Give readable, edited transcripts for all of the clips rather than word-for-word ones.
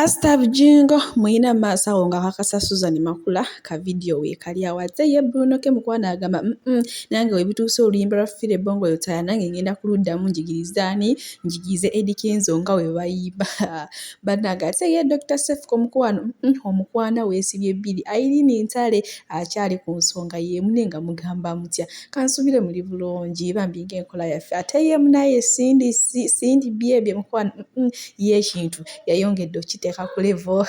Pastor Bujingo muyina maaso awo ng'akakasa Susan Makula ka vidiyo weekali awo ate ye Bruno K mukwano agamba nange we bituuse oluyimba lwa Philly Bongole Lutaaya nange ngenda kuluddamu njigirize ani njigirize Eddy Kenzo nga bwe bayimba bannange ate ye Dr. Sefuko mukwano omukwana weesibye bbiri Irene Ntale akyali ku nsonga y'emu naye nga mugamba mutya kansubire muli bulungi bambi ng'enkola yaffe ate ye munaye Cindy Cindy Byebye mukwano ye ekintu yayongedde okukiteeka ku level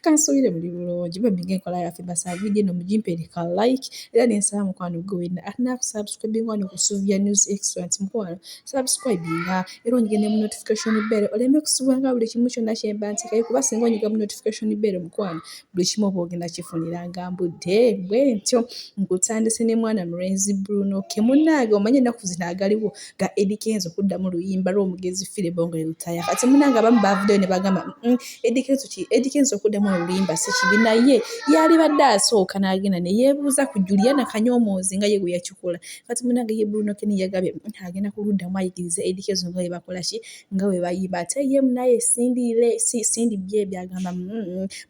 kansubire muli bulungi bambi ng'enkola yaffe mbasaba vidiyo eno mugimpeere ka like era nensaba mukwano gwe wenna atanakusubscribinga wano ku Sylvia News Extra nti mukwano subscribinga era onyige ne mu notification bell oleme kusubwanga buli kimu kyonna kye mba nteekayo kuba singa onyiga mu notification bell mukwano buli kimu oba ogenda kifunira nga mbudde bwe ntyo nkutandise ne mwana mulenzi Bruno K munnange omanyi ennaku zino agaliwo ga Eddy Kenzo kuddamu luyimba lw'omugenzi Philly Bongole Lutaaya kati munnange abamu baavuddeyo ne bagamba Eddy Kenzo ki Eddy Kenzo okuddamu oluyimba si kibi naye yalibadde asooka n'agenda ne yeebuuza ku Juliana Kanyomozi nga ye bwe yakikola kati munnange ye Bruno K yagambye agenda kuluddamu ayigirize Eddy Kenzo nga bwe bakola ki nga bwe bayimba ate ye munaye Cindy le Cindy Byebye agamba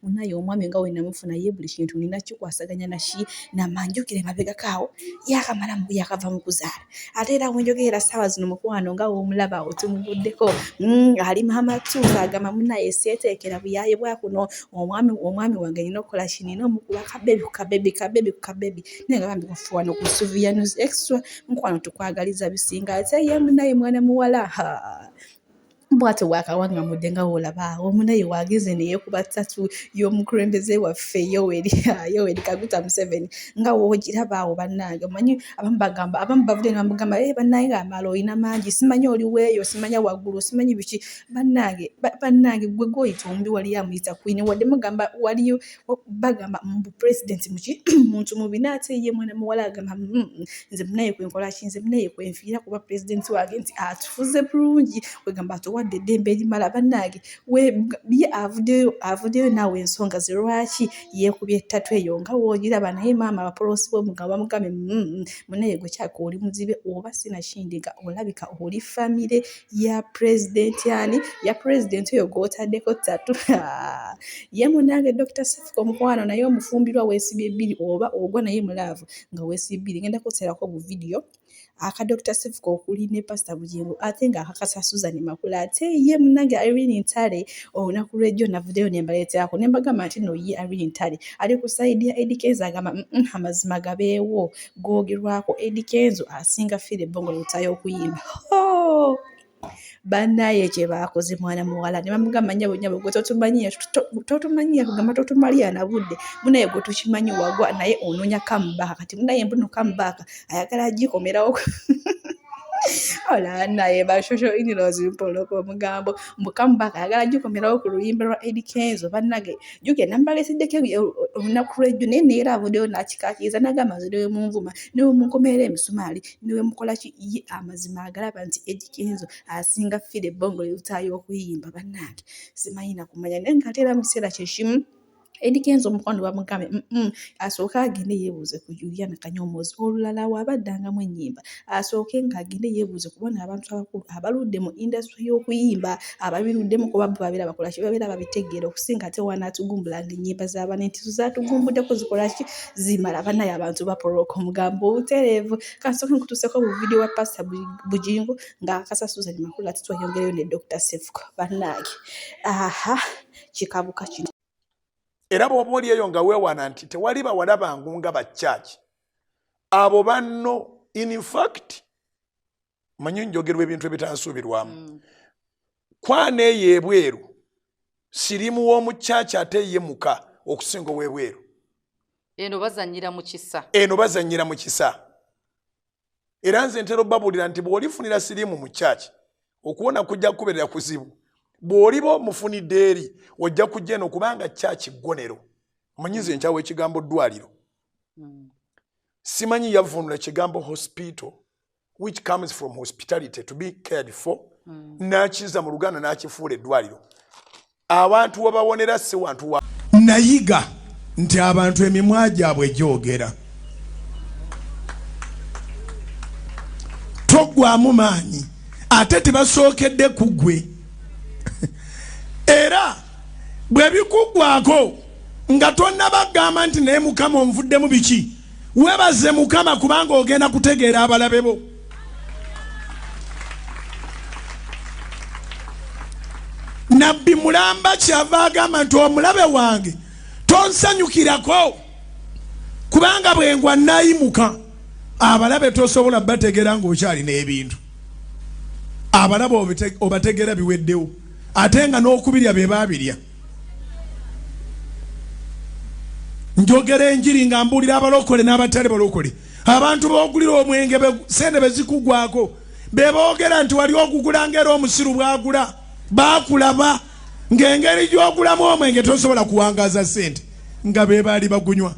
munaye omwami nga we namufuna ye buli kintu nina kikwasaganya naki namanjukire mabegako awo yakamala yakava mu kuzaala ate era wenjogerera ssaawa zino mukwano nga w'omulaba awo tumuvuddeko ali maama tuusa agamba munaye seeteekera buyaaye bwa kuno omwami wange nina okukola ki nina omukuba kabebi ku kabebi kabebi ku kabebi naye nga bambi waffe wano ku Sylvia News Extra mukwano tukwagaliza bisinga ate ye munaye mwana muwala bw'atyo bw'akawangamudde nga w'olaba awo munaye waageze ne yeekuba ttatu y'omukulembeze waffe Yoweri Yoweri Kaguta Museveni nga w'ogiraba awo bannange omanyi abamu bagamba abamu bavudde ne bamugamba ee bannange ng'amaalo olina mangi simanyi oli weeyo simanya waggulu simanyi biki bannange bannange gwe gw'oyita omubi waliyo amuyita queen wadde mugamba waliyo bagamba mbu pulezidenti muki muntu mubi naye ate ye mwana muwala agamba nze munaye kwe nkola ki nze munaye kwe nfiira kuba pulezidenti wange nti atufuze bulungi kwegamba atuwadde eddembe erimala bannange ye avuddeyo naawe ensonga ze lwaki yeekubye ettatu eyo nga w'ogiraba naye maama abapoloosi b'omugabo bamugambye munaye gwe kyaka oli muzibe oba sinakindi nga olabika oli famire ya pulezidenti ani ya pulezidenti oyo gw'otaddeko ttatu ye munnange Dr. Sefuko omukwano naye omufumbirwa weesibye bbiri oba ogwa naye mu laavu nga weesibye bbiri ngenda kuteerako bu vidiyo aka Dr. Sefuko okuli ne Pastor Bugingo ate ng'akakasa Susan Makula ate ye munnange Irene Ntale olunaku lw'ejjo navuddeyo ne mbaleeterako ne mbagamba nti nno ye Irene Ntale ali ku sayidi ya Eddy Kenzo agamba amazima gabeewo googerwako Eddy Kenzo asinga Philly Bongole Lutaaya okuyimba. Oh! Bannaye kye baakoze mwana muwala ne bamugamba nnyabo nnyabo gwe totumanyiira totumanyiira kugamba totumalira na budde munaye gwe tukimanyi wagwa naye onoonya comeback kati munaye mbuno comeback ayagala agikomerawo olaba naye ba social in-laws mpoloko omugambo mbu comeback ayagala agikomerawo ku luyimba lwa Eddy Kenzo bannange jjukira nambaleeteddeko olunaku lw'ejjo naye neera avuddeyo n'akikaakiriza n'agamba nze ne bwe munvuma ne bwe munkomerera emisumaali ne bwe mukola ki ye amazima agalaba nti Eddy Kenzo asinga Philly Bongole Lutaaya okuyimba bannange simanyi na kumanya naye ng'ate era mu kiseera kye kimu Eddy Kenzo omukwano bamugambye asooke agende yeebuuze ku Juliana Kanyomozi olulala bw'aba addangamu ennyimba asooke ng'agende yeebuuze kubona abantu abakulu abaludde mu industry y'okuyimba ababiruddemu kuba bo babeera bakola ki babeera babitegeera okusinga ate wanaatugumbulanga ennyimba z'abantu nti zaatugumbuddeko zikola ki zimala bannaye abantu bapolooka omugambo obutereevu kansooke nkutuuseko bu vidiyo wa Pastor Bugingo ng'akakasa Susan Makula ate tweyongereyo ne Dr. Sefuko bannange aha kikabuka kino. Era bw'oba oli eyo nga weewaana nti tewali bawala bangu nga ba church abo banno in fact manyi njogerwa ebintu ebitansuubirwamu kwana eyo ebweru sirimu w'omu church ate ye muka okusinga ow'ebweru eno bazannyira mu kisa eno bazannyira mu kisa era nze ntera obbabuulira nti bw'olifunira siriimu mu church okuwona kujja kukubeerera kuzibu bw'oliba omufunidde eri ojja kujja eno kubanga church ggonero omanyi nze nkyawa ekigambo ddwaliro simanyi yavvuunula kigambo hospital which comes from hospitality to be cared for n'akiza mu Luganda n'akifuula eddwaliro abantu webawonera si wantu wa nayiga nti abantu emimwa gyabwe gyogera toggwamu maanyi ate tebasookedde ku ggwe era Bwe bikuggwako nga tonnabagamba nti naye Mukama onvuddemu biki, webaze Mukama kubanga ogenda kutegeera abalabe bo. Nabbi mulamba kyava agamba nti omulabe wange tonsanyukirako, kubanga bwengwa nayimuka. Abalabe tosobola bategeera ng'okyalina ebintu. Abalabe obategeera biweddewo, ate nga n'okubirya be baabirya. Njogera enjiri nga mbuulira abalokole n'abatali balokole. Abantu boogulira omwenge sente bezikugwako be boogera nti wali ogugula ng'era omusiru bw'agula. Baakulaba ng'engeri gy'ogulamu omwenge tosobola kuwangaaza sente, nga be baali bagunywa,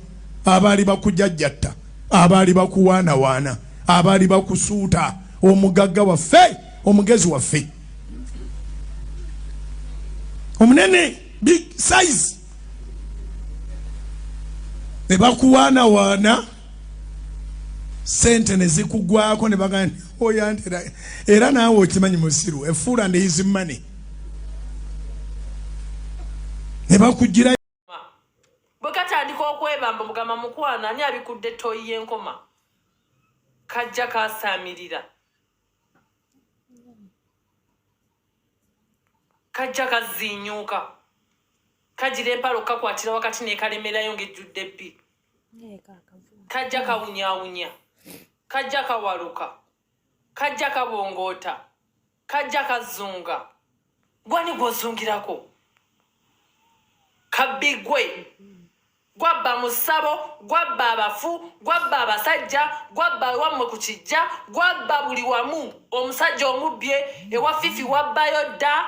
abaali bakujajjatta, abaali bakuwaanawaana, abaali bakusuuta. Omugagga waffe, omugezi waffe omunene, big size, ne bakuwaanawaana sente ne zikugwako ne bagamba oyo anti era naawe okimanyi musiru, a fool and his money. Ne bakugira. Bwe katandika okwebamba mugamba mukwano ani abikudde toyi y'enkoma, kajja kasaamirira, kajja kaziinyuuka, kagira empalo kakwatira wakati nekalemerayo ng'ejjudde bbi, kajja kawunyaawunya, kajja kawaluka, kajja kabongoota, kajja kazunga. Gwani gw'ozungirako? Kabbi gwe gwabba mu ssabo, gwabba abafu, gwabba abasajja, gwabba ewammwe ku kijja, gwabba buli wamu. Omusajja omubbye ewa Fifi wabbayo dda,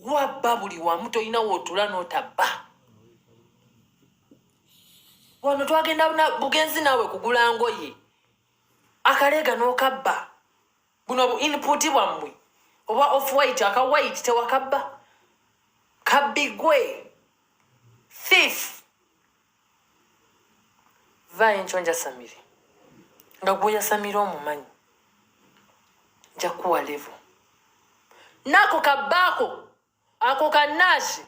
gwabba buli wamu, tolina wootula n'otabba. Wano twagenda bugenzi naawe kugula ngoye, akaleega n'okabba. Buno bu input bwammwe oba off white, aka white tewakabba. Kabbi gwe, thief. Vaayo enkyo njasamire nga gweyasamira omumanyi, nja kuwa level naako kabbaako ako kanaashi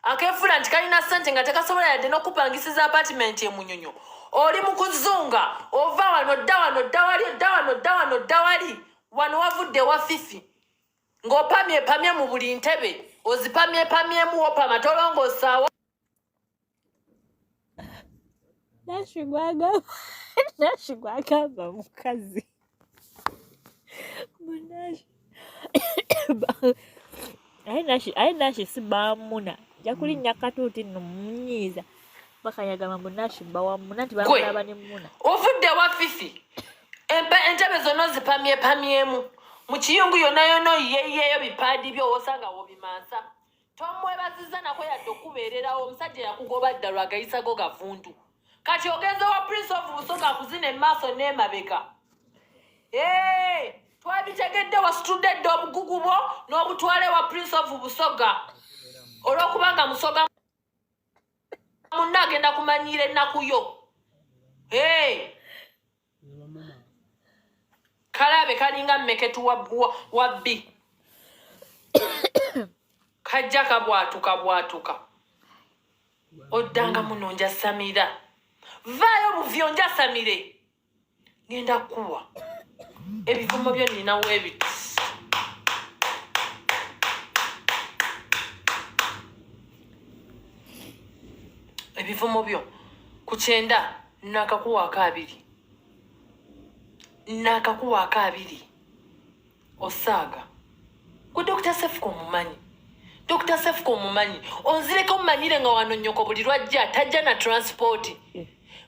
akeefula nti kalina ssente nga tekasobola yadde n'okupangisiza apartment emunyonyo. Oli mu kuzunga, ova wano dda wano dda wali, odda wano dda wano dda wali. Wano wavudde wa Fifi ng'opamyepamye mu buli ntebe, ozipamyepamyemu, wopama tolongoosaawo. Nashi gwagamba mukazi munashi, aye Nashi si bamuna nja kulinnya katuuti nno munyiiza bakayagamba mbu Nashi bawamuna nti bamulaba ne muna. Ovudde wa Fifi, entebe zonna ozipamyepamyemu mu kiyungu yonna yonna, oyiyeyiyeyo bipaadi byo wosanga wobimansa. Tomwebaziza nako yadde okubeererawo. Omusajja yakugoba dda lwagayisago gavundu. Kati ogenze wa Prince of Busoga akuzina emaaso n'emabega. Twabitegedde, wasitudde dda obugugu bwo n'obutwale wa Prince of Busoga. Olw'okubanga Musoga munna agenda kumanyiira ennaku yo. Kalabe kalinga mmeketu wa bbi, kajja kabwatuka bwatuka. Oddanga muno njasamira, vaayo buvi onjasamire, ngenda kuwa ebivumo byo ninawo ebiti. Ebivumo byo ku 90 nakakuwaako 2, nakakuwaako 2. Osaaga gwe Dr Sefuka omumanyi, Dr Sefuka omumanyi, onzireko omumanyire nga wano nnyoko buli lwajja tajja na transport.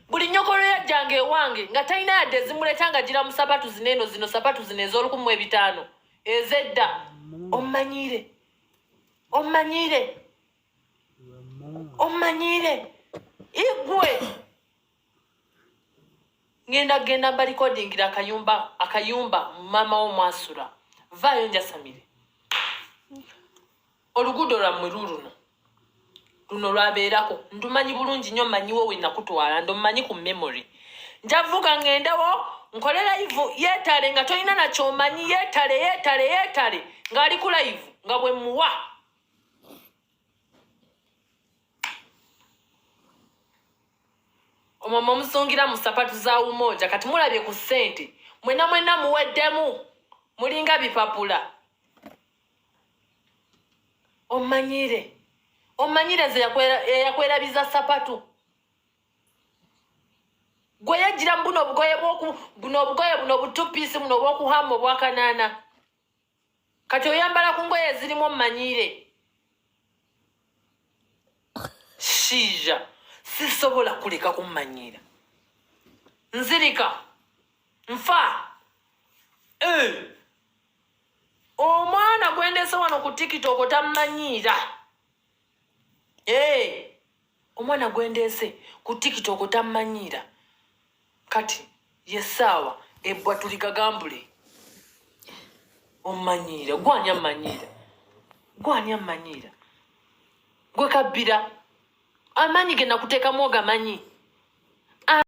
Buli nnyoko lwe yajjanga ewange nga talina yadde ezimuleeta, nga gira mu sapatu zino eno zino sapatu zino ez'olukumi mu ebitaano ez'edda. Omumanyire, omumanyire, omumanyire igwe. Ngenda genda mbalikodingira akayumba, akayumba maama wo mwasula. Vaayo njasamire. Oluguudo lwammwe luuluno luno lwabeerako, ndumanyi bulungi nnyo, mmanyiwo we nakutwala, ndomumanyi ku memory. Njavuga ŋŋendewo nkole live yeetale nga tolina nakyomanyi, yeetale yeetale yeetale ng'ali ku live nga bwe muwa. Omwo musungira mu sapatu za Umoja. Kati mulabye ku ssente, mwena mwena muweddemu, mulinga bipapula. Omanyire, omanyire nze yakwerabiza sapatu. Gwe yajjira mu buno obugoye bwoku buno obugoye buno obutupiisi buno obwokuhamba obwakanaana. Kati oyambala ku ngoye ezirimu omanyire. Shiija, sisobola kuleka kummanyiira. Nzirika nfa. Eh. Omwana gwendese wano ku TikTok tammanyiira. Eh. Omwana gwendese ku TikTok tammanyiira. Kati yesaawa ebbwa tuligagambule. Ommanyiira gwani ammanyiira gwani ammanyiira gwe kabbira amaanyi ge nakuteekamu ogamanyi.